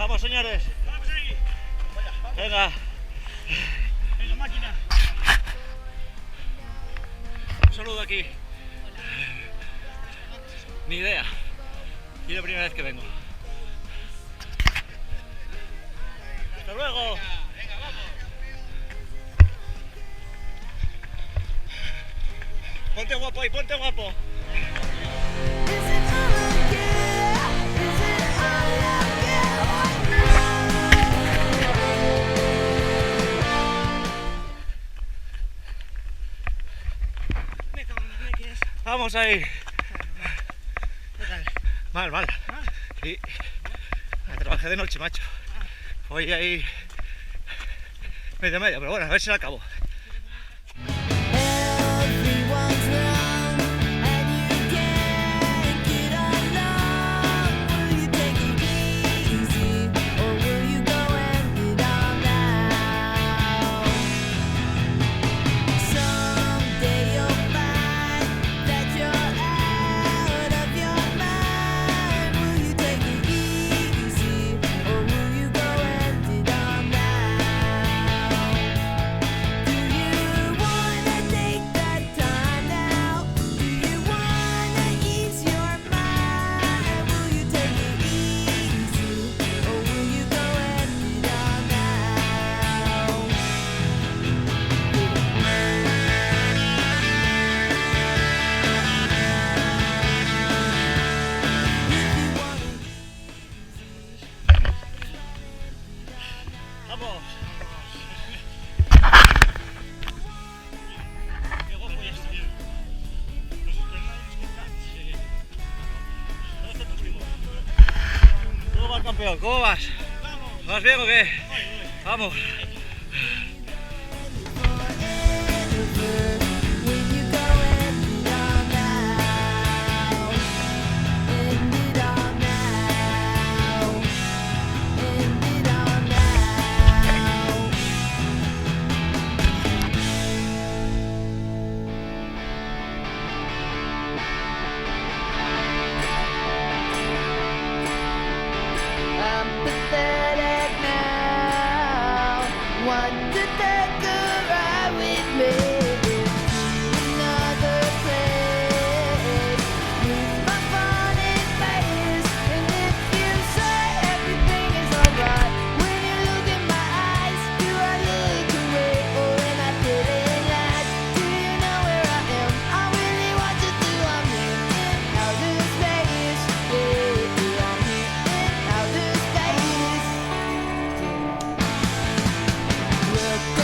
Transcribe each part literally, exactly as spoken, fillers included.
Vamos, señores. Venga. Venga, máquina. Un saludo aquí. Ni idea. Y la primera vez que vengo. Hasta luego. Ponte guapo ahí, ponte guapo. Vamos ahí. ¿Qué tal? Mal, mal. ¿Mal? Sí. Ah, trabajé de noche, macho. Ah. Fue ahí media media, pero bueno, a ver si la acabo. Everyone's wrong, and you can't get along. Will you take it easy, or will you go and get on out? Someday you'll find that you're out of your mind. Will you take it easy, or will you go and get on out? Do you wanna take that time now? Do you wanna ease your mind? Will you take it easy, or will you go and get on out? Vamos. Qué guapo ya está. ¿Cómo vas, campeón? ¿Cómo vas? ¿Vas bien o qué? Vamos. I'm pathetic now. Want to take a ride with me to another place? Lose my funny face, and if you say everything is alright, when you look in my eyes, do I look away, or am I feeling like, do you know where I am? I really want you to, I'm here in outer space. Yeah, I'm here in outer space. Look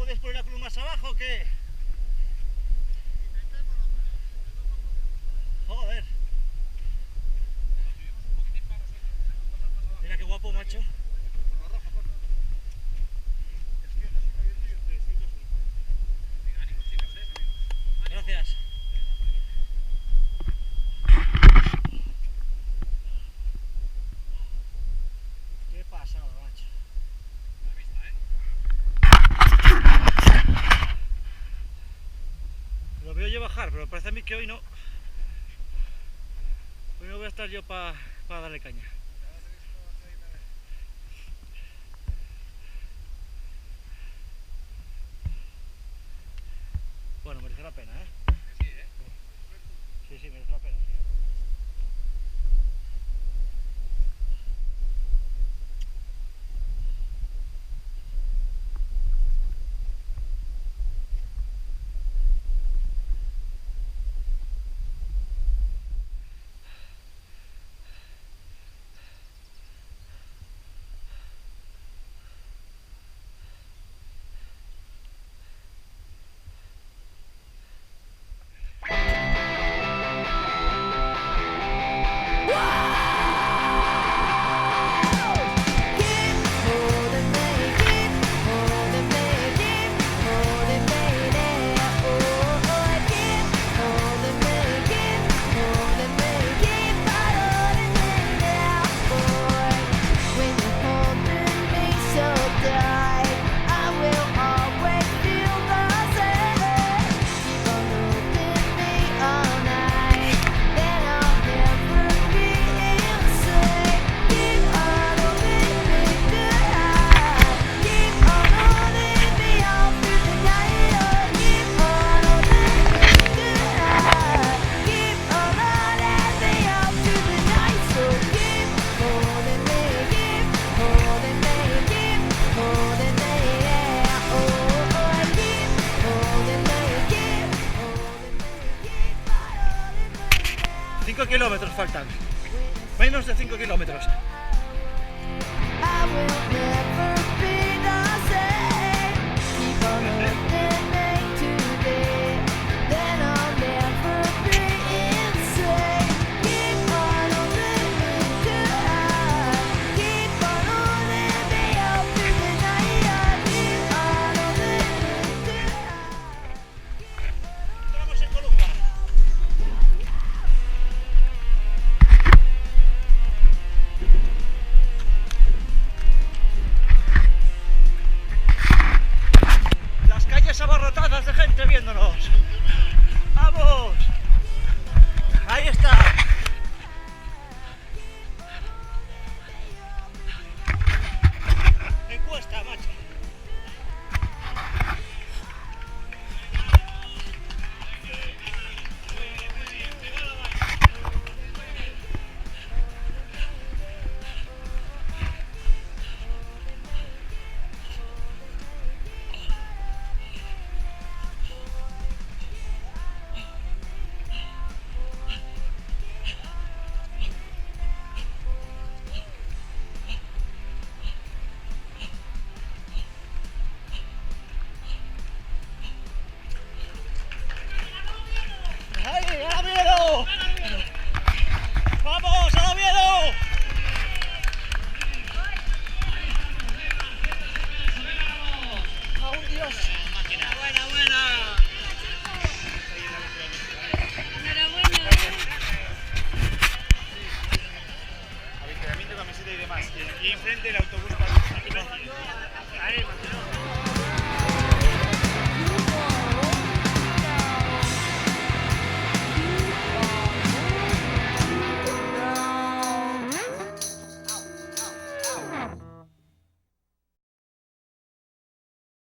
¿Puedes poner la columna más abajo o qué? Joder. Mira qué guapo, macho. Gracias. Qué pasada, macho. Lo veo yo bajar, pero parece a mí que hoy no. Hoy no voy a estar yo pa, pa darle caña. Bueno, merece la pena, ¿eh? Sí, sí, merece la pena, sí. Cinco kilómetros faltan. Menos de cinco kilómetros. Entramos en columna. Las calles abarrotadas de gente viéndonos. ¡Vamos! Ahí está. Encuesta, macho. ¡Ahí, al Oviedo! ¡Vamos, al Oviedo! ¡A un Dios! Buena, buena. Enhorabuena, eh. Avituallamientu, camiseta y demás. Y, y enfrente el autobús.